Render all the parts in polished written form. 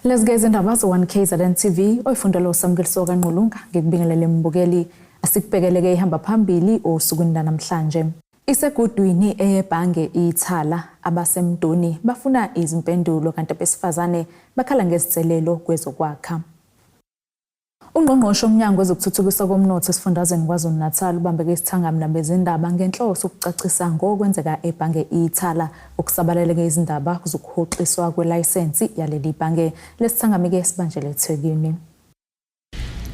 Lezi-ke izindaba ze-1 KZN TV oyifundela uSamukeliso kaNqulunga ngikubingelele mbukeli asikubhekeleke ihamba phambili osukwini lanamhlanje. Isegudwini eyebhange Ithala abaseMdoni bafuna izimpendulo kanti abesifazane bakhala ngezinselelo kwezokwakha. Ungqongqoshe womnyango wezokuthuthukiswa komnotho esifundazweni KwaZulu-Natal ubambeke isithangami nabezindaba ngenhloso yokucacisa ngokwenzeka ebhange Ithala okusabalaleke izindaba zokuhoxiswa kwelayisensi yaleli bhange. Lesithangami-ke sibanjelwe eThekwini.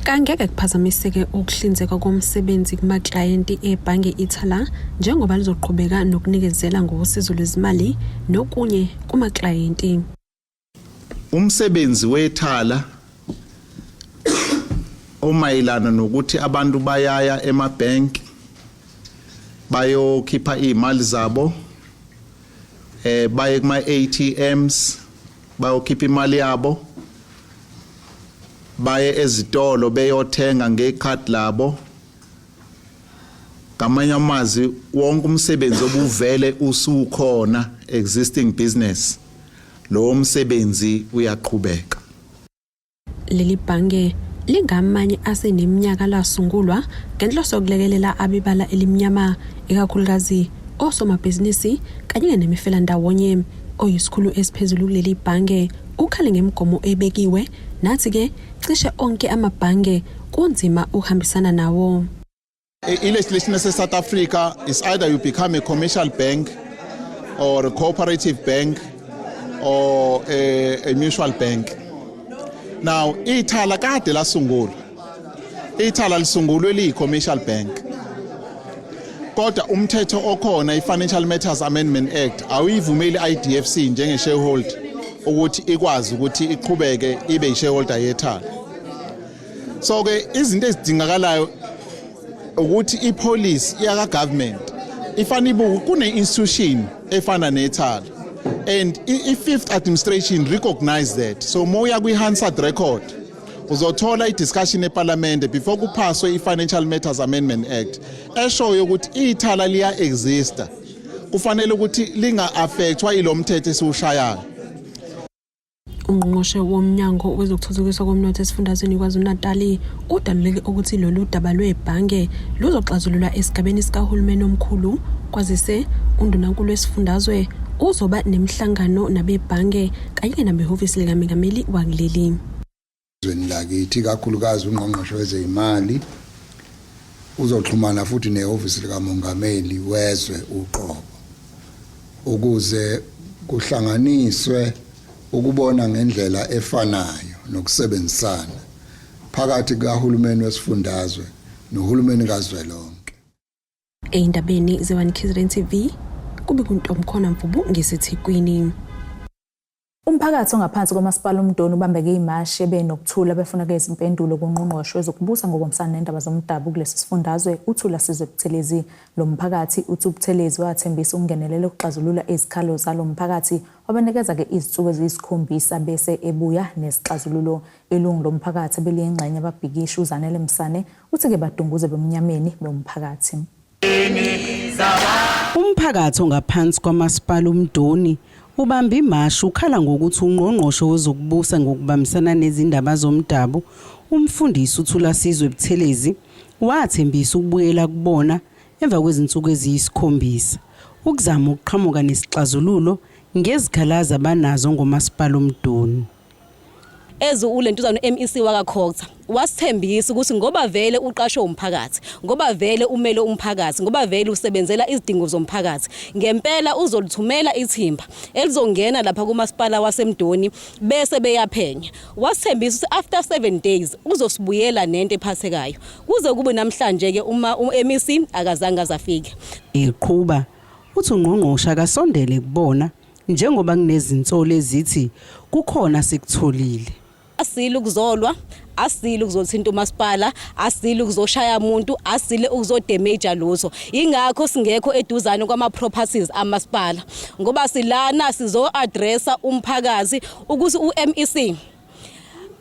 Kangeke kuphazamiseke ukuhlinzekwa komsebenzi kumaklayenti ebhange Ithala njengoba lizoqhubeka nokunikezela ngosizo lwezimali nokunye kumaklayenti. Umsebenzi wethala omayelana nokuthi abantu bayaya emabank bayokhipha izimali zabo baye kuma ATMs bayokhipha imali yabo baye ezitolo beyothenga ngekhadi labo. Ngamanye amazwi, wonke umsebenzi obuvele usukhona, existing business, lowo msebenzi uyaqhubeka. Leli bhange lingamanye aseneminyaka lasungulwa ngenhloso yokulekelela abebala elimnyama, ikakhulukazi osomabhizinisi kanye nemifelandawonye. Oyisikhulu esiphezulu kuleli bhange ukhale ngemigomo ebekiwe nathi-ke cishe onke amabhange kunzima ukuhambisana nawo. I-legislation yase-South Africa is either you become a commercial bank or a cooperative bank or a mutual bank. Now, Ithala kade lasungulwa. Ithala lisungulwe liyi-commercial bank. Kodwa umthetho okhona, i-Financial Matters Amendment Act, awuyivumeli i-IDFC njenge-shareholder ukuthi ikwazi ukuthi iqhubeke ibe i-shareholder yethala. So ke izinto ezidingakalayo ukuthi ipolicy yaka government ifana ibuke kune institution efana nethala, and i-fifth administration recognize that. So moya kwi-Hansard record uzothola i-discussion eParliament before kuphaswe i-Financial Matters Amendment Act eshoyo ukuthi ithala liya exista, kufanele ukuthi linga-affectwa ilo mthetho esiwushayayo. Ungqongqoshe womnyango wezokuthuthukiswa komnotho esifundazweni KwaZulu-Natali udaluleke ukuthi lolu daba lwebhange luzoxazululwa esigabeni sikahulumeni omkhulu, kwazise undunankulu wesifundazwe uzoba nemihlangano nabebhange kanye nabehhovisi likamengameli wakuleli. Ezweni lakithi, ikakhulukazi ungqongqoshe wezeyimali uzoxhumana futhi nehhovisi likamongameli wezwe uqobo ukuze kuhlanganiswe ukubona ngendlela efanayo nokusebenzisana phakathi kukahulumeni wesifundazwe nohulumeni kazwelonke. Eyindabeni ze-1 KZN TV kube kuntomkhona Mvubu ngiseThekwini. Umphakathi ongaphansi komasipala uMdoni ubambeke imashi ebenokuthula befuna ke izimpendulo kungqongqoshe wezokubusa ngokubambisana nendaba zomdabu kulesi sifundazwe uThulasizwe Buthelezi. Lo mphakathi uthi uButhelezi wathembisa ukungenelela ukuxazulula izikhalo zalo mphakathi, wabanikeza-ke izinsuku eziyisikhombisa bese ebuya nezixazululo. Ilungu lomphakathi ebeliyingxenye ababhikishi uZanele Msane uthi-ke badunguze bemnyameni bewumphakathi. Umphakathi ongaphansi kwamasipala uMdoni ubambe imashi ukhala ngokuthi ungqongqoshe wezokubusa ngokubambisana nezindaba zomdabu umfundisi uThulasizwe Buthelezi wathembisa ukubuyela kubona emva kwezinsuku eziyisikhombisa ukuzama ukuqhamuka nesixazululo ngezikhalazo abanazo ngomasipala uMdoni. Eze ulentuzana u-MEC wakaCogta wasithembisa ukuthi ngoba vele uqashwe umphakathi, ngoba vele umele umphakathi, ngoba vele usebenzela izidingo zomphakathi, ngempela uzolithumela ithimba elizongena lapha kumasipala waseMdoni bese beyaphenya. Wasithembisa ukuthi after 7 days uzosibuyela nento ephathekayo. Kuze kube namhlanje-ke uma u-MEC akazange azafike. Eqhuba uthi ungqongqoshe akasondele kubona njengoba kunezinsolo ezithi kukhona asekutholile. Asile ukuzolwa, asile ukuzothinta umasipala, asile ukuzoshaya umuntu, asile ukuzodamage lutho. Ingakho singekho eduzane kwama-properties amasipala, ngoba silana sizo-addressa umphakathi ukuthi u-MEC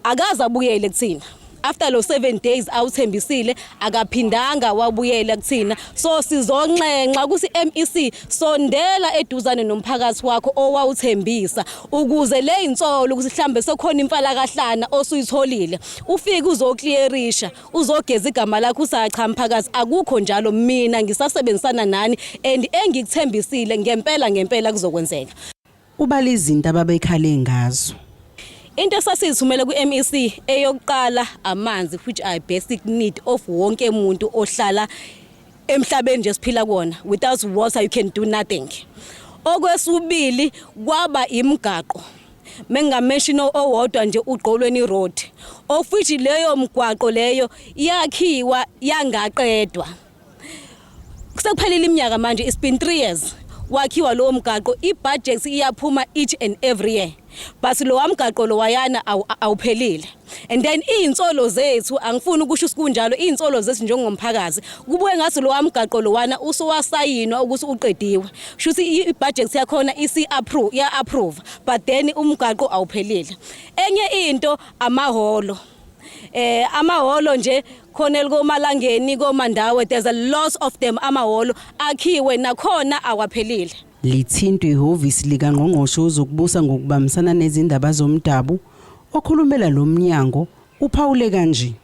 akaze abuyele kuthina. After lo 7 days awuthembisile, akaphindanga wabuyela kuthina. So sizonxenxa ukuthi MEC, sondela eduzane nomphakathi wakho owawuthembisa, ukuze le insolo ukuthi mhlambe sekukhona imfalakahlana osuyitholile, ufike uzoclearisha, uzogeza igama lakho. Usacha mphakathi, akukho njalo. Mina ngisasebenzisana nani and engikuthembisile ngempela ngempela kuzokwenzeka. Ubala izinto ababekhale ngazo. Into esasizithumele ku-MEC, eyokuqala amanzi, which are basic need of wonke umuntu ohlala emhlabeni nje siphila kuwona. Without water you can do nothing. Okwesibili kwaba imigaqo. Mengamentiona owodwa nje, uGqolweni Road, of which leyo mgwaqo leyo yakhiwa yangaqedwa. Sekuphelile iminyaka manje, it's been 3 years wakhiwa lowo mgaqo. I-budget iyaphuma each and every year, but lo wamgaqo lo wayana awuphelile. And then iy'nsolo zethu, angifuni ukusho isikunjalo, iy'nsolo zethu njengomphakathi, kubuye ngathi lo wamgaqo lowana usowasayinwa ukuthi uqediwe, shuthi i-budget yakhona isi-approve, iya-approve, but then umgaqo awuphelile. Enye into amahholo, amahholo nje khona elikomalangeni komandawe, there's a lot of them, amahholo akhiwe nakhona awaphelile. Lithintwe ihhovisi likaNgqongqoshe wezokubusa ngokubambisana nezindaba zomdabu, okhulumela lo mnyango uphawule kanje.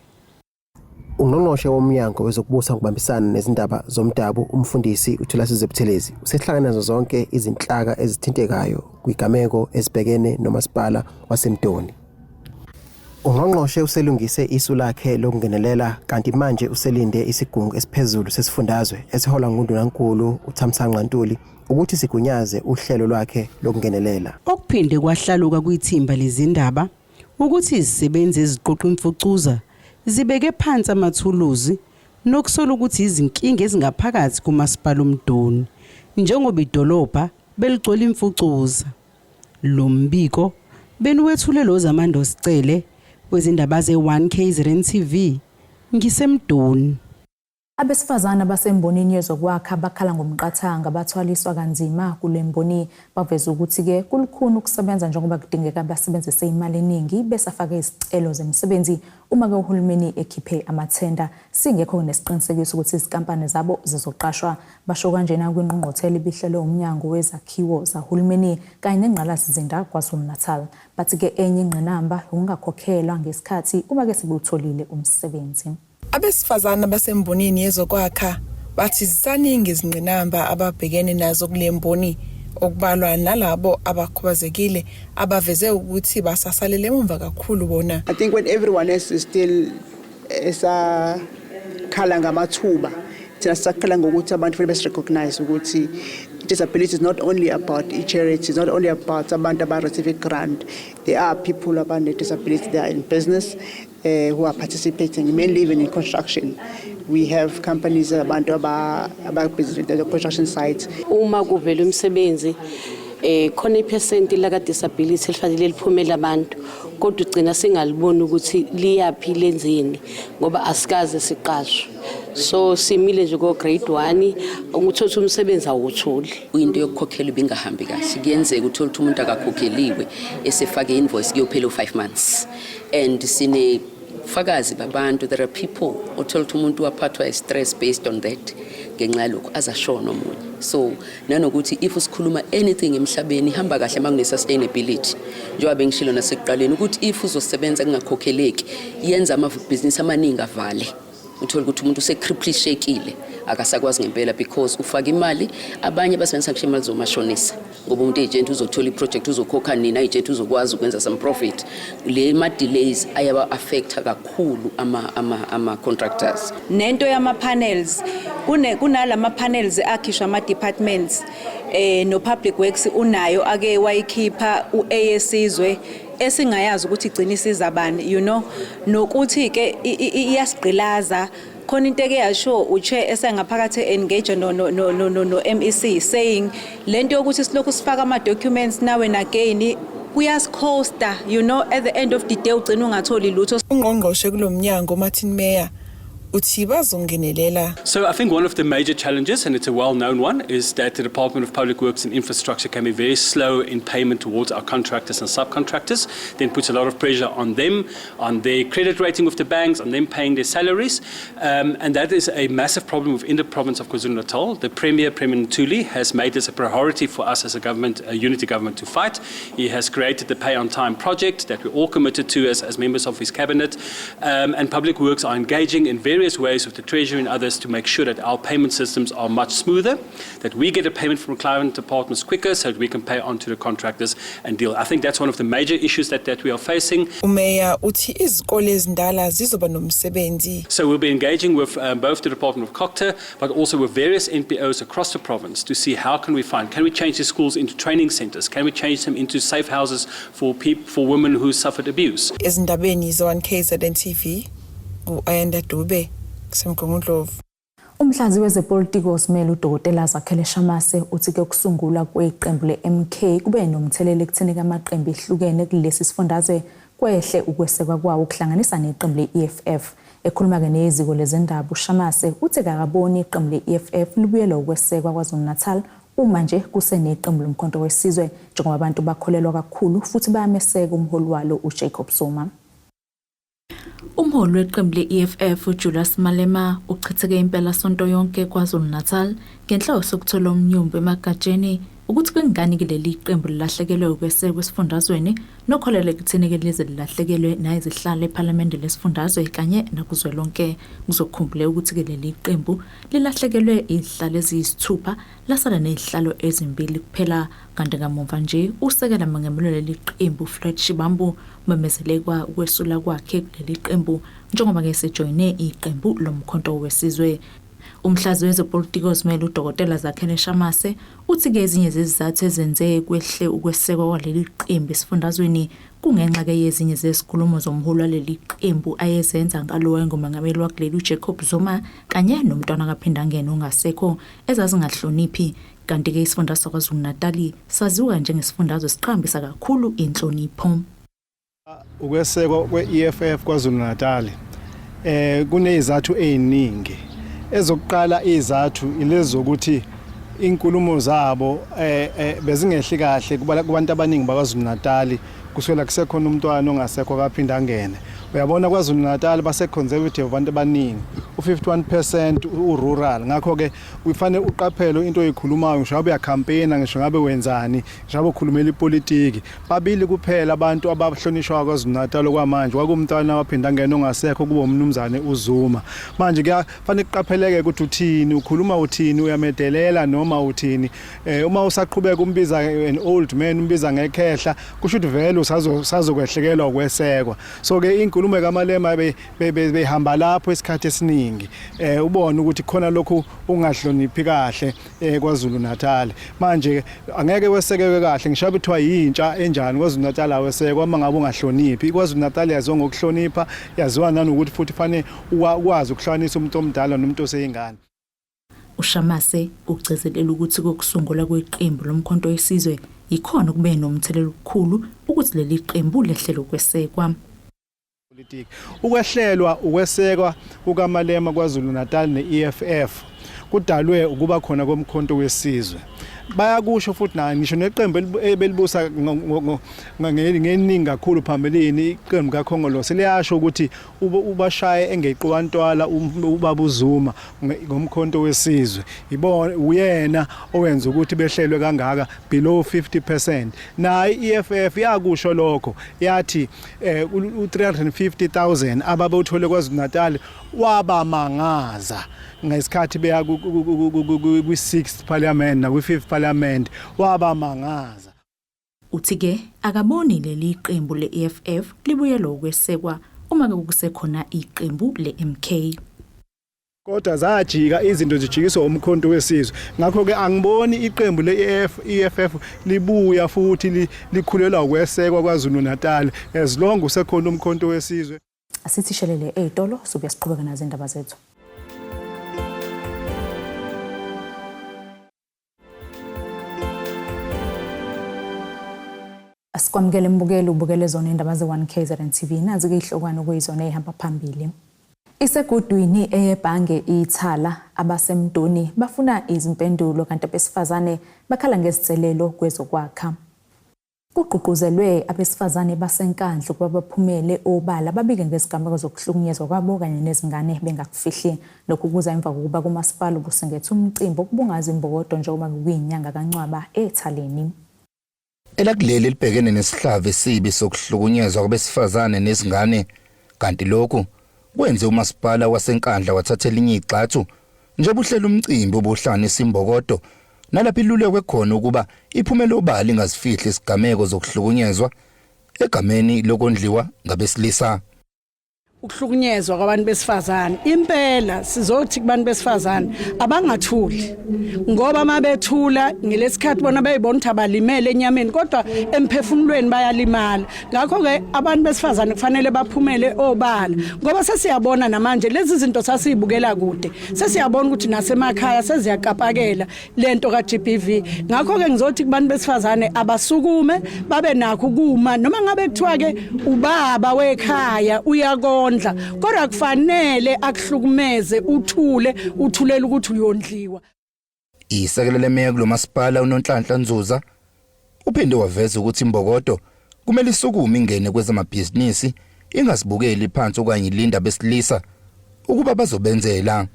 Ungqongqoshe womnyango wezokubusa ngokubambisana nezindaba zomdabu, umfundisi uThulasizwe Buthelezi, usehlangene nazo zonke izinhlaka ezithintekayo kwigameko ezibhekene nomasipala waseMdoni. Ungqongqoshe uselungise isu lakhe lokungenelela, kanti manje uselinde isigungu esiphezulu sesifundazwe esiholwa nguNdunankulu uThamsanqa Ntuli ukuthi sigunyaze uhlelo lwakhe lokungenelela. Okuphinde kwahlaluka kwithimba lezindaba ukuthi izisebenzi eziqoqa imfucuza zibeke phansi amathuluzi, nokusola ukuthi izinkinga ezingaphakathi kumasipala uMdoni, njengoba idolobha beligcwele imfucuza. Lo mbiko beniwethule lo Zamando Sicele wezindaba ze-1 KZN TV, ngiseMdoni. Abesifazane abasembonini yezokwakha bakhala ngomqathanga, bathwaliswa kanzima kule mboni. Baveza ukuthi-ke kulukhuni ukusebenza njengoba kudingeka basebenzise imali eningi besafake izicelo zemisebenzi uma-ke uhulumeni ekhiphe amathenda, singekho nesiqinisekiso ukuthi izinkampani zabo zizoqashwa. Basho kanjena kwingqungquthela ibihlelwe umnyango wezakhiwo zahulumeni kanye nengqalasizinda KwaZulu-Natal. Bathi-ke enye ingqinamba ukungakhokhelwa ngesikhathi uma-ke sebewutholile umsebenzi. Abesifazane abasembonini yezokwakha bathi zisaningi izingqinamba ababhekene nazo kule mboni, okubalwa nalabo abakhubazekile abaveze ukuthi basasalele emumva kakhulu bona. I think when everyone else is still esakhala ngamathuba, thina sisakhala ngokuthi abantu fanele besirecognize ukuthi disability is not only about i-charity, it's not only about abantu aba-receive grant. There are people abane-disability, they are in business, who are participating, mainly even in construction. We have companies, abantu aba-busy the construction sites. Uma kuvela umsebenzi, khona iphesenti laka disability elifanele liphumele abantu, kodwa ugcina singaliboni ukuthi liyapi, lenzeni, ngoba asikaze siqashwe. So simile nje ko grade 1, ukuthatha umsebenzi awutholi. Into yokukhokhela ibingahambi kahle. Kuyenzeka uthole ukuthi umuntu akakhokheliwe, esefake invoice kuyophela u-5 months, and sine fakazi babantu, there are people othola ukuthi umuntu waphathwa i-stress based on that, ngenxa yalokhu azashona omunye. So nanokuthi if usikhuluma anything emhlabeni ihamba kahle uma kune-sustainability, njengoba bengishilo nasekuqaleni ukuthi if uzosebenza kungakhokheleki, yenza amabhizinisi amaningi avale. Uthole ukuthi umuntu usecripplishekile, akasakwazi ngempela because ufaka imali. Abanye basebenzisa ngisho imali zomashonisa, ngoba umuntu agent uzothola iproject, uzokhokha nini, agent uzokwazi ukwenza some profit. Le ma-delays ayaba-affecta kakhulu ama-contractors. Nento yama panels, kunalama panels akhishwa ama departments, no Public Works unayo, ake wayikhipha uAyesizwe, esingayazi ukuthi igcina isiza bani, nokuthi ke iyasigqilaza. Khona into eke yasho uchair esengaphakathi engage no MEC, saying lento yokuthi silokhu sifaka ama documents now and again kuyasicosta, at the end of the day ugcina ungatholi lutho. Ungqongqoshe kulomnyango Martin Meyer Uthi bazongenelela. So I think one of the major challenges, and it's a well-known one, is that the Department of Public Works and Infrastructure can be very slow in payment towards our contractors and subcontractors, then puts a lot of pressure on them, on their credit rating with the banks, on them paying their salaries. And that is a massive problem within the province of KwaZulu-Natal. The Premier, Premier Ntuli, has made this a priority for us as a government, a unity government, to fight. He has created the Pay on Time project that we're all committed to as members of his cabinet. And Public Works are engaging in various ways with the Treasury and others to make sure that our payment systems are much smoother, that we get a payment from client departments quicker so that we can pay on to the contractors and deal. I think that's one of the major issues that we are facing. Umeya uthi izikole ezindala zizoba nomsebenzi. So we'll be engaging with both the Department of COGTA, but also with various NPOs across the province to see how can we find, can we change the schools into training centers? Can we change them into safe houses for women who suffered abuse? Ezindabeni ze-1 KZN TV, ngu-Ayanda Dube kuseMgungundlovu. Umhlaziyi wezepolitiki osimele uDokotela Zakhele Shamase uthi ke ukusungulwa kweqembu le-MK kube nomthelela ekutheni amaqembu ehlukene kulesi sifundazwe kwehle ukwesekwa kwawo, kuhlanganisa neqembu le-EFF. Ekhuluma-ke neziko lezindaba, uShamase uthi kakaboni iqembu le-EFF libuyela ukwesekwa KwaZulu-Natal uma nje kuseneqembu lomkhonto wesizwe, njengoba abantu bakholelwa kakhulu futhi bayameseka umholi walo uJacob Zuma. Umholi weqembu le-EFF uJulius Malema uchitheke impelasonto yonke KwaZulu-Natal ngenhloso yokuthola umnyombo emagatsheni ukuthi kungani-ke leli qembu lilahlekelwe ukwesekwa esifundazweni, nokholela ekutheni-ke lize lilahlekelwe nayizihlalo ephalamende lesifundazwe kanye nakuzwelonke. Kuzokhumbuleka ukuthi-ke leli qembu lilahlekelwe izihlalo eziyisithupha, lasala nezihlalo ezimbili kuphela. Kanti kamuva nje usekela mengameli leli qembu Floyd Shivambu umemezele ukwesula kwakhe kuleli qembu, njengoba-ke sejoyine iqembu lomkhonto wesizwe. Umhlaziyi wezepolitiki ozimele uDokotela Zakhele Shamase uthi-ke ezinye zezizathu ezenze kwehle ukwesekwa kwaleli qembu esifundazweni kungenxa-ke yezinye zezikhulumo zomholi waleli qembu ayezenza ngalo wayengumengameli wakuleli uJacob Zuma kanye nomntwana kaPhindangene ongasekho ezazingahloniphi. Kanti-ke isifundazwe saKwaZulu-Natali saziwa njengesifundazwe esiqhambisa kakhulu inhlonipho. Ukwesekwa kwe-EFF KwaZulu-Natal kunezizathu eziningi. Ezokuqala izathu ilezi zokuthi inkulumo zabo bezingehli kahle kubantu abaningi baKwaZulu Natal, kusukela kusekhona umntwana ongasekho kaPhindangene. Uyabona, KwaZulu Natal base conservative abantu abaningi, u51% u-rural, ngakho ke ufanele uqaphele into oyikhulumayo, ngisho ngabe uyacampaigna, ngisho ngabe wenzani, ngisho ngabe ukhulumela ipolitiki. Babili kuphela abantu abahlonishwa KwaZulu Natal kwamanje, kwakumntwana waPhindangene ongasekho, kuba umnumzane uZuma. Manje kuyafanele kuqapheleke ukuthi uthini, ukhuluma uthini, uyamedelela noma uthini. Uma usaqhubeka umbiza an old man, umbiza ngekhehla, kusho ukuthi vele usazokwehlekelwa ukwesekwa. So ke inkulumo kaMalema behamba lapho isikhathi esiningi, ubone ukuthi khona lokhu ungahloniphi kahle KwaZulu Natal. Manje angeke wesekeke kahle, ngisho kuthiwa yintsha enjani KwaZulu Natal awesekwa uma ngabe ungahloniphi. KwaZulu Natal yaziwa ngokuhlonipha, yaziwa nanokuthi futhi fanele ukwazi ukuhlanganisa umuntu omdala nomuntu oseyingane. UShamase ugcizelela ukuthi kokusungulwa kweqembu lomkhonto wesizwe yikhona kube nomthelela omkhulu ukuthi leli qembu lehlele ukwesekwa. Politiki ukwehlelwa ukwesekwa kukaMalema KwaZulu Natal ne-EFF kudalwe ukuba khona komkhonto wesizwe. Bayakusho futhi na ngisho neqembu ebelibusa ngeningi kakhulu phambilini, iqembu kaKhongolose, liyasho ukuthi ubashaye engeqiwantwala ubaba uZuma ngomkhonto wesizwe. Ibona uyena owenza ukuthi behlelwe kangaka below 50%. Nayo i-EFF yakusho lokho, yathi u-350,000 ababewuthole KwaZulu Natal wabamangaza ngesikhathi beya kwi-6th parliament nakwi-5th parliament, wabamangaza. Uthi-ke akaboni leli qembu le-EFF libuyelwa ukwesekwa uma kusekhona iqembu le-MK. Kodwa zajika izinto, zijikiswa umkhonto wesizwe. Ngakho ke angiboni iqembu le-EFF libuya futhi likhulelwa ukwesekwa KwaZulu Natal as long usekhona umkhonto wesizwe. Asithi shelele ey'tolo, sobuya siqhubeka nazo indaba zethu. Asikwamukele mbukeli, ubukele zona indaba ze-1 KZN TV. Nazi-ke ihlokwana okuyizona ey'hamba phambili. Isegudwini eyebhange Ithala abasemdoni bafuna izimpendulo kanti abesifazane bakhala ngezinselelo kwezokwakha. Kugqugquzelwe abesifazane baseNkandla ukuba baphumele obala babike ngezigameko zokuhlukunyezwa kwabo kanye nezingane bengakufihli. Lokhu kuza emva kokuba kumasipala ubusingethe umcimbi wokubungaza imbokodo njengoba kuyinyanga kaNcwaba eThaleni. Elakuleli libhekene nesihlava esibi sokuhlukunyezwa kwabesifazane nezingane kanti lokhu kwenze umasipala waseNkandla wathatha elinye igxathu njengoba uhlela umcimbi obuhlanganisa imbokodo nalapho ilulekwe khona ukuba iphumele obala ingazifihli isigameko zokuhlukunyezwa egameni lokondliwa ngabesilisa. Ukuhlukunyezwa kwabantu besifazane impela sizothi kubantu besifazane abangathuli, ngoba uma bethula ngelesikhathi bona beyibona ukuthi abalimele enyameni kodwa emphefumulweni bayalimala. Ngakho-ke abantu besifazane kufanele baphumele obala, ngoba sesiyabona namanje lezi zinto sasiyibukela kude, sesiyabona ukuthi nasemakhaya seziyakapakela lento ka-GBV. Ngakho-ke ngizothi kubantu besifazane abasukume babe nakho ukuma, noma ngabe kuthiwa-ke ubaba wekhaya uyakondla, kodwa kufanele akuhlukumeze uthule, uthulela ukuthi uyondliwa. Isekela lemeya kulomasipala uNonhlanhla Nzuza uphinde waveza ukuthi imbokodo kumele isukume ingene kwezamabhizinisi ingasibukeli phansi okanye ilinda besilisa ukuba bazobenzela.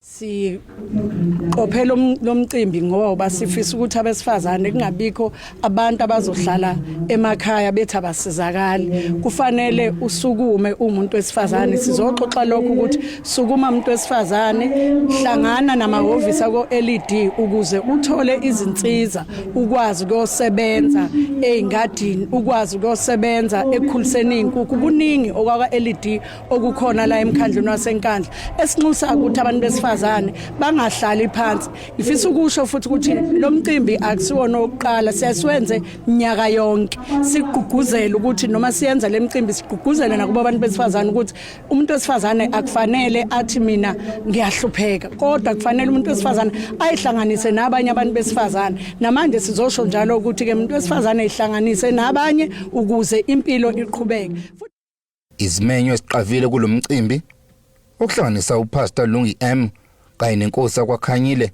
Siqophe lo mcimbi ngoba sifisa ukuthi abesifazane kungabikho abantu abazohlala emakhaya bethi abasizakali. Kufanele usukume umuntu wesifazane, sizoxoxa lokho ukuthi sukuma umuntu wesifazane, hlangana namahhovisi ako-LED ukuze uthole izinsiza, ukwazi ukuyosebenza ey'ngadini, ukwazi ukuyosebenza ekukhuliseni iy'nkukhu. Kuningi okwaka-LED okukhona la emkhandlwini waseNkandla esinxusa ukuthi abantu besifazane bangahlali phansi. Ngifisa ukusho futhi ukuthi lo mcimbi akusiwona owokuqala, siyasiwenze minyaka yonke, sigqugquzele ukuthi noma siyenza le mcimbi sigqugquzele nakubo abantu besifazane ukuthi umuntu wesifazane akufanele athi mina ngiyahlupheka, kodwa kufanele umuntu wesifazane ayihlanganise nabanye abantu besifazane. Namanje sizosho njalo ukuthi-ke umuntu wesifazane ayihlanganise nabanye ukuze impilo iqhubeke. Izimenywa esiqavile kulomcimbi okuhlanganisa uPastor Lungi M kanye nenkosi akwaKhanyile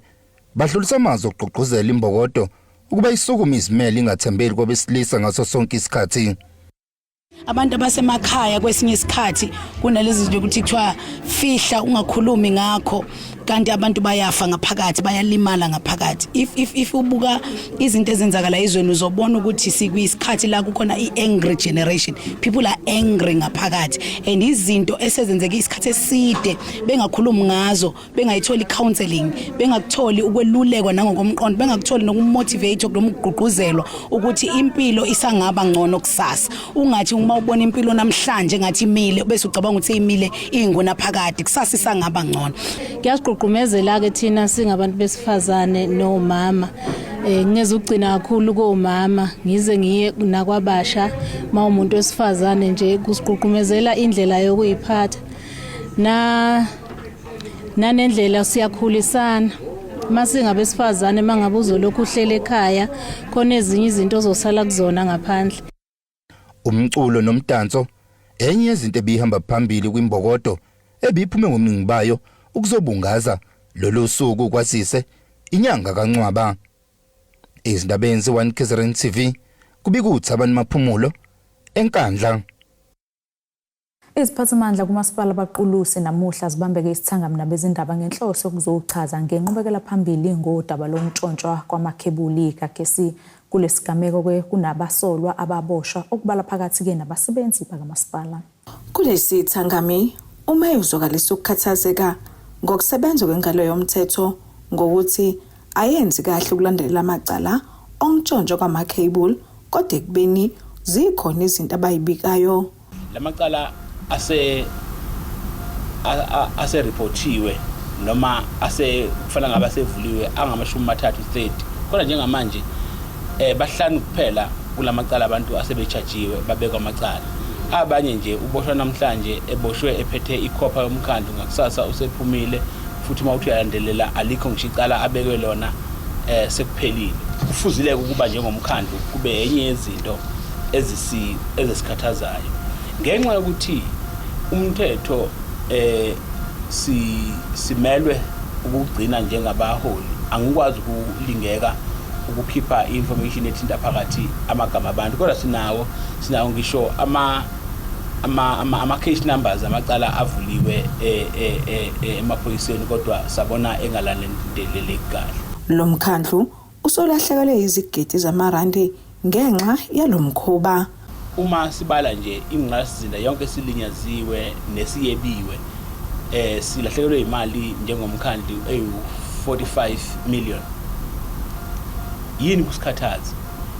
badlulisa amazwi okugqugquzela imbokodo ukuba isukume izimele ingathembeli kwabesilisa ngaso sonke isikhathi. Abantu abasemakhaya kwesinye isikhathi kunalezi zinto ukuthi kuthiwa fihla ungakhulumi ngakho, kanti abantu bayafa ngaphakathi, bayalimala ngaphakathi. If ubuka izinto ezenzakala ezweni uzobona ukuthi sikwisikhathi la kukhona i-angry generation, people are angry ngaphakathi, and izinto esezenzeke isikhathi eside bengakhulumi ngazo, bengayitholi counseling, bengakutholi ukwelulekwa nangokomqondo, bengakutholi nokumotivate noma ukugqugquzelwa ukuthi impilo isangaba ngcono kusasa. Ungathi uma ubona impilo namhlanje ngathi imile bese ucabanga ukuthi imile inguna phakade, kusasa isangaba ngcono. Kuyasiqhuqhumezela ke thina singabantu besifazane nomama, ngingezugcina kakhulu komama ngize ngiye nakwabasha. Ma umuntu wesifazane nje kusiqhuqhumezela indlela yokuyiphatha na nanendlela siyakhulisana masingabesifazane. Mangabe uzolokhu uhlele ekhaya khona ezinye izinto ozosala kuzona ngaphandle. Umculo nomdanso enye yezinto ebihamba phambili kwimbokodo ebiphume ngobuningi bayo ukuzobungaza lolu suku kwazise inyanga kaNcwaba. Izindabeni ze-1 KZN TV kubika uThabani Maphumulo eNkandla. Iziphathimandla kumasipala baqulusi namuhla zibambeke isithangami nabezindaba ngenhloso yokuzochaza ngenqubekela phambili ngodaba lokuntshontshwa kwamakhebuli kagesi. Kulesigameko ke kunabasolwa ababoshwa okubala phakathi ke nabasebenzi bakamasipala. Kulesi thangami umeya uzwakalisa ukukhathazeka ngokusebenza kwengalo yomthetho ngokuthi ayenzi kahle ukulandelela amacala ontshontshwa kwamakhebuli, kodwa ekubeni zikhona izinto abayibikayo. Lamacala ase reportiwe noma ase kufanele ngabe asevuliwe angama-30 30, kodwa njengamanje bahlanu kuphela kulamacala abantu asebechajiwe babekwa amacala. Abanye nje uboshwa namhlanje eboshwe ephethe ikhopha yomkhandlu, ngakusasa usephumile futhi. Uma uthi uyalandelela alikho ngisho icala abekwe lona, sekuphelile. Kufuzile ukuba njengomkhandlu kube enye yezinto ezisikhathazayo ngenxa yokuthi umthetho Simelwe ukugcina njengabaholi. Angikwazi ukulingeka ukukhipha information ethinta phakathi amagama abantu, kodwa sinawo ngisho ama case numbers amacala avuliwe emaphoyiseni, kodwa sabona engalandeleleki kahle. Lo mkhandlu usolahlekelwe izigidi zamarandi ngenxa yalomkhuba. Uma sibala nje ingqalasizinda yonke silinyaziwe nesiyebiwe, silahlekelwe imali njengomkhandlu eyu-45 million. Yini kusikhathaza?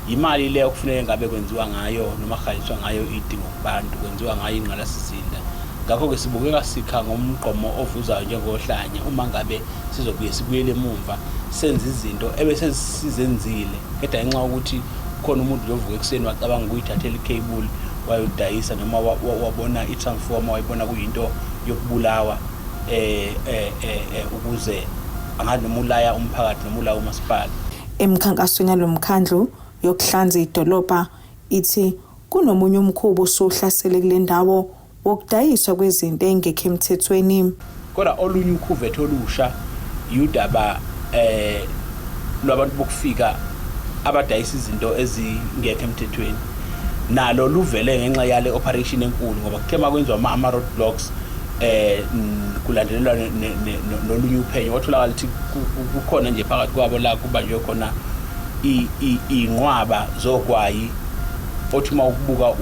Imali leyo kufuneka ngabe kwenziwa ngayo noma kuhanjiswa ngayo idingo kubantu, kwenziwa ngayo ingqalasizinda. Ngakho-ke sibukeka sikha ngomgqomo ovuzayo njengohlanya uma ngabe sizobuye sibuyele emumva senze izinto ebese sizenzile, kodwa ngenxa yokuthi khona umuntu lovuka ekuseni wacabanga ukuyithathela i-cable wayodayisa, noma wabona i-transformer wayibona kuyinto yokubulawa ukuze angazi noma ulaya umphakathi noma ulaya umasipala. Emkhankasweni yalomkhandlu yokuhlanza idolobha ithi kunomunye umkhubo osuhlasele kule ndawo wokudayiswa kwezinto engekho emthethweni. Kodwa olunye ukhuvethe olusha yudaba lwabantu bokufika abadayisa izinto ezingekho emthethweni, nalo luvele ngenxa yale operation enkulu, ngoba kuthe makwenziwa ama roadblocks kulandelelwa nolunye uphenyo, watholakala ukuthi kukhona nje phakathi kwabo la kubanjwe khona inqwaba zogwayi othi uma ukubuka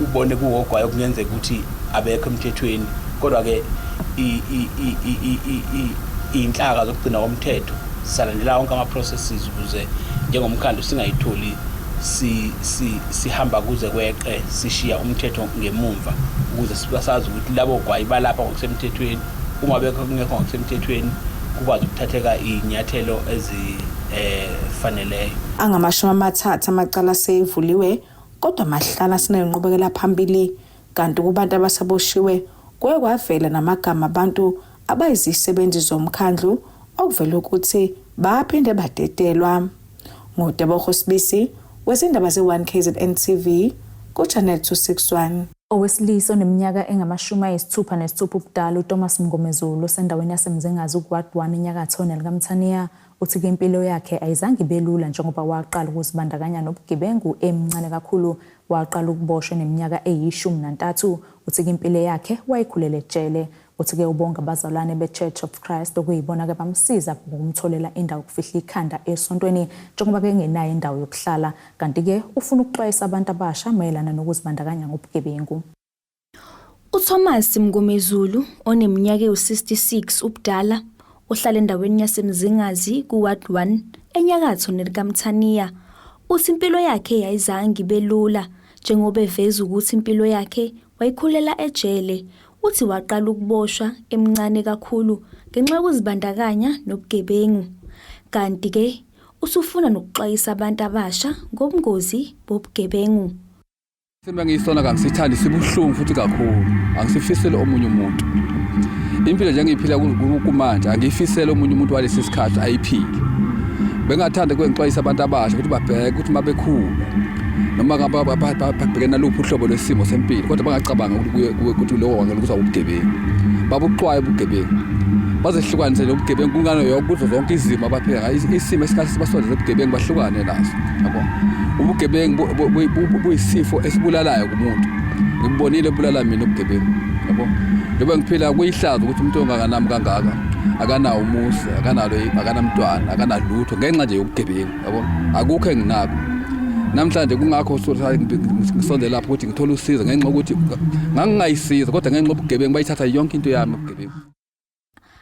ubone kuwogwayi okungenzeka ukuthi abekho emthethweni. Kodwa-ke iy'nhlaka zokugcina komthetho sisalandela wonke ama-processes ukuze njengomkhandlu singayitholi sihamba kuze kweqe sishiya umthetho ngemumva, ukuze sazi ukuthi labo gwayi balapha ngokusemthethweni, uma bekho kungekho ngokusemthethweni kukwazi ukuthatheka iy'nyathelo ezifaneleyo. Angama-30 amacala asevuliwe, kodwa mahlala sinenqubekela phambili, kanti kubantu abasaboshiwe kuye kwavela namagama abantu abayizisebenzi zomkhandlu okuvela ukuthi baphinde badedelwa. NguTebogo Sibisi wezindaba ze-1 KZN TV ku-Channel 261. Owesilisa oneminyaka engama-66 ubudala uThomas Mngomezulu osendaweni yaseMzingazi ku-Ward 1 enyakatho nelikaMthaniya uthi-ke impilo yakhe ayizange ibe lula njengoba waqala ukuzibandakanya nobugebengu emncane kakhulu, waqala ukuboshwa neminyaka eyi-13. Uthi-ke impilo yakhe wayikhulela ejele. Uthi-ke ubonga abazalwane be-Church of Christ okuyibona-ke bamsiza ngokumtholela indawo yokufihla ikhanda esontweni njengoba-ke engenayo indawo yokuhlala. Kanti-ke ufuna ukuxwayisa abantu abasha mayelana nokuzibandakanya ngobugebengu. UThomas Mngomezulu oneminyaka ewu-66 ubudala ohlala endaweni yaseMzingazi ku-Ward 1 enyakatho nelikaMthaniya uthi impilo yakhe yayizange ibe lula njengoba eveza ukuthi impilo yakhe wayikhulela ejele. Uthi waqala ukuboshwa emncane kakhulu ngenxa yokuzibandakanya nobugebengu, kanti-ke usufuna nokuxwayisa abantu abasha ngobungozi bobugebengu. Isimo engiyisona kangisithandi, sibuhlungu futhi kakhulu. Angisifisele omunye umuntu. Impilo nje engiyiphila kumanje angiyifisele omunye umuntu walesi sikhathi ayiphile. Bengathanda kwengixwayisa abantu abasha ukuthi babheke ukuthi uma bekhula noma ngabe babhekene naluphi uhlobo lwesimo sempilo, kodwa bangacabanga ukuthi lokho kwangela ukuthi ubugebengu. Babuxwaye ubugebengu. Bazehlukanise nobugebengu kungano yonke kuzo zonke izimo abaphila ngayo. Isimo esikhathi sibasondeze ebugebengu bahlukane naso. Yabo. Ubugebengu buyisifo esibulalayo kumuntu. Ngibonile bulala mina ubugebengu. Yabo. Njengoba ngiphila kuyihlazo ukuthi umuntu ongakanami kangaka akanawo umuzi, akanalo, akanamntwana, akanalutho ngenxa nje yobugebengu. Yabo. Akukho enginako. Namhlanje kungakho ngisondela lapho ukuthi ngithole usizo ngenxa yokuthi ngangingayisiza, kodwa ngenxa yobugebengu bayithatha yonke into yami ubugebengu.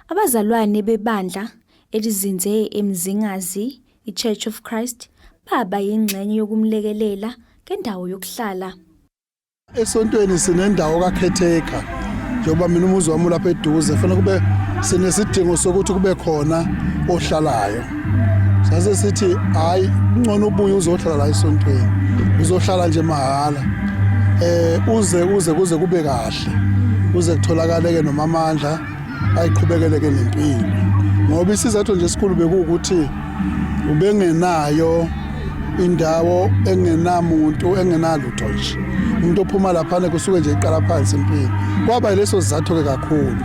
Abazalwane bebandla elizinze eMzingazi, iChurch of Christ, baba yingxenye yokumlekelela ngendawo yokuhlala. Esontweni sinendawo kacaretaker, njengoba mina umuzi wami ulapha eduze, fanele kube sinesidingo sokuthi kube khona ohlalayo. Sase sithi hayi, kungcono ubuye uzohlala la esontweni, uzohlala nje mahhala uze kuze kube kahle, kuze kutholakale-ke noma amandla ayiqhubekeleke nempilo, ngoba isizathu nje esikhulu bekuwukuthi ubengenayo indawo, engenamuntu, engenalutho nje. Umuntu ophuma laphana kusuke nje iqala phansi impilo. Kwaba yileso sizathu-ke kakhulu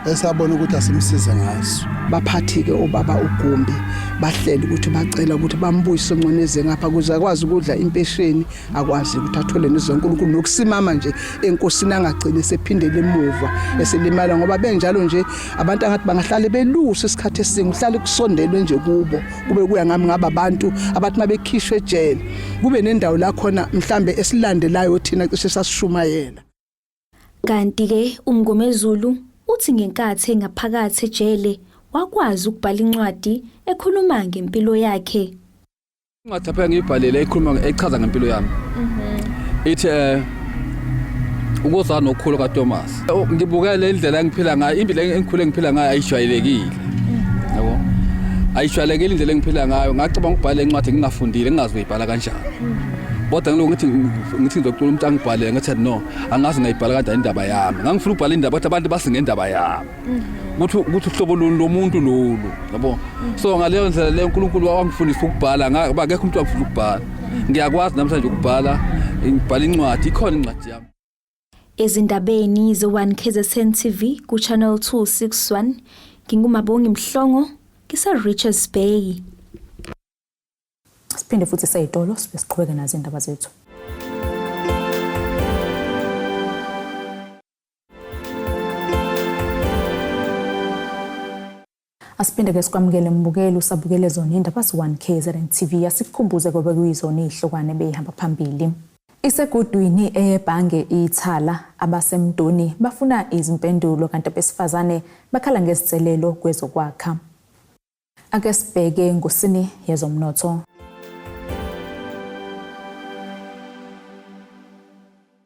esabona ukuthi asimsize ngaso. Baphathi-ke obaba uGumbi bahlele ukuthi bacela ukuthi bambuyise uNconeze ngapha ukuze akwazi ukudla impesheni, akwazi ukuthi athole nezonkulunkulu nokusimama nje enkosini, angagcini esephindele emuva eselimala, ngoba benjalo nje abantu angathi bangahlale belusa isikhathi esingi, uhlale kusondelwe nje kubo. Kube kuya ngami ngaba abantu abathi mabekhishwe ejele kube nendawo la khona mhlambe esilandelayo thina cishe sasishumayela. Kanti-ke uMngomezulu uthi ngenkathi engaphakathi ejele wakwazi ukubhala incwadi ekhuluma ngempilo yakhe. Incwadi lapha ngiyibhalile ekhuluma echaza ngempilo yami. Ithi ukuzana nokukhulu kaThomas. Ngibukele indlela engiphila ngayo, impilo engikhule ngiphila ngayo ayijwayelekile. Yabo. Ayijwayelekile indlela engiphila ngayo. Ngacabanga ukubhala incwadi ngingafundile, ngingazi uyibhala kanjani. Kodwa ngilokhu ngithi ngizocela umuntu angibhalele, ngathi no, angazi ngayibhala kanjani indaba yami. Ngangifuna ukubhala indaba kodwa abantu basi ngendaba yami. Ukuthi uhlobo lolu lomuntu lolu, yabo. So ngaleyo ndlela leyo uNkulunkulu wangifundisa ukubhala, ngaba akekho umuntu wangifundisa ukubhala. Ngiyakwazi namhlanje ukubhala, ngibhala incwadi, ikhona incwadi yami. Ezindabeni ze-1 KZN TV ku-Channel 261, nginguMabongi Mhlongo, ngise-Richards Bay. Siphinde futhi seyitolo sibe siqhubeke nazo indaba zethu. Asiphinde ke sikwamukele mbukeli usabukele zona indaba zi-1 KZN TV. Asikukhumbuze kobe kuyizona izihlokwane beyihamba phambili. Isegudwini eyebhange Ithala, abasemdoni bafuna izimpendulo kanti abesifazane bakhala ngezinselelo kwezokwakha. Ake sibheke ngosini yezomnotho.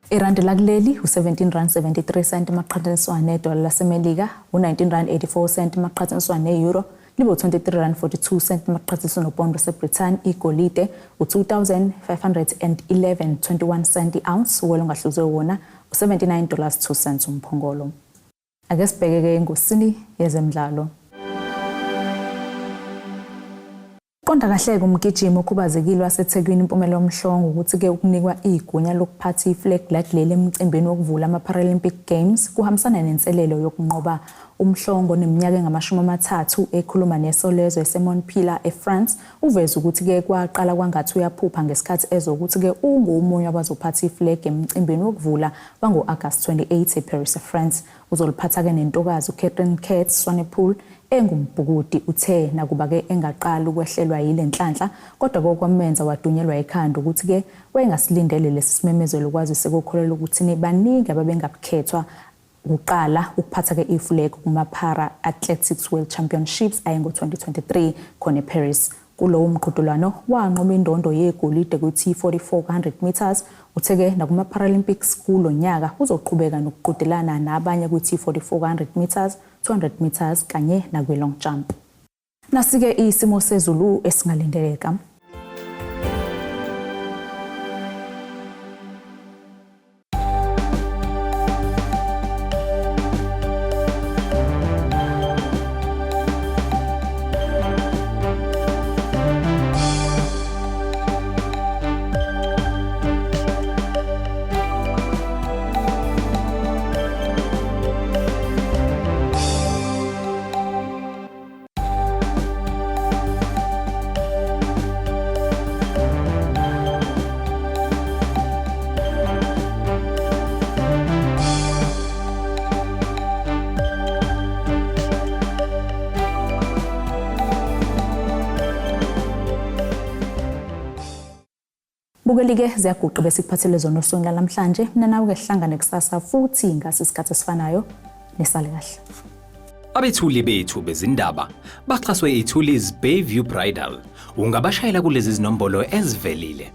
Irandi lakuleli u-17 rand 73 cent maqhathaniswa nedola laseMelika, u-19 rand 84 cent maqhathaniswa ne-euro, libe u-23 rand 42 cent maqhathaniswa nopondo waseBrithani. Igolide u-2511.21 cent i-ounce, uwele ongahluzwe wona u-79 dollars 2 cents umphongolo. Ake sibheke-ke engosini yezemidlalo. Qonda kahle-ke umgijimi okhubazekile waseThekwini Impumelelo Mhlongo ukuthi-ke ukunikwa igunya lokuphatha iflag lakuleli emcimbini wokuvula ama-Paralympic Games kuhambisana nenselelo yokunqoba. UMhlongo oneminyaka engamashumi amathathu ekhuluma neSolezwe eseMontpellier eFrance uveze ukuthi-ke kwaqala kwangathi uyaphupha ngesikhathi ezwa ukuthi-ke ungomunye wabazophatha iflag emcimbini wokuvula wango-August 28 eParis eFrance. Uzoliphatha-ke nentokazi uCatherine Katz Swanepoel engumbhukudi. Uthe nakuba-ke engaqali ukwehlelwa yile nhlanhla kodwa kokwamenza wadunyelwa ekhanda ukuthi-ke wayengasilindele lesi simemezelo, kwazise kukholelwa ukuthi baningi ababengakhethwa kuqala ukuphatha-ke iflag kuma-Para Athletics World Championships ayengo-2023 khona eParis. Kulowo mqhudelwano wanqoba indondo yegolide kwi-T44 ka-100 meters. Uthe-ke nakuma-Paralympics kulo nyaka uzoqhubeka nokuqhudelana nabanye kwi-T44 ka-100 meters, 200 meters kanye nakwi-long jump. Nasike isimo sezulu esingalindeleka. Bukeli-ke ziyaguqa besikuphathele zona osukwini lwanamhlanje. Mina nawe-ke sihlangane kusasa futhi ngasi isikhathi esifanayo. Nisale kahle. Abethuli bethu bezindaba baxhaswe iThulis Bayview Bridal. Ungabashayela kulezi zinombolo ezivelile.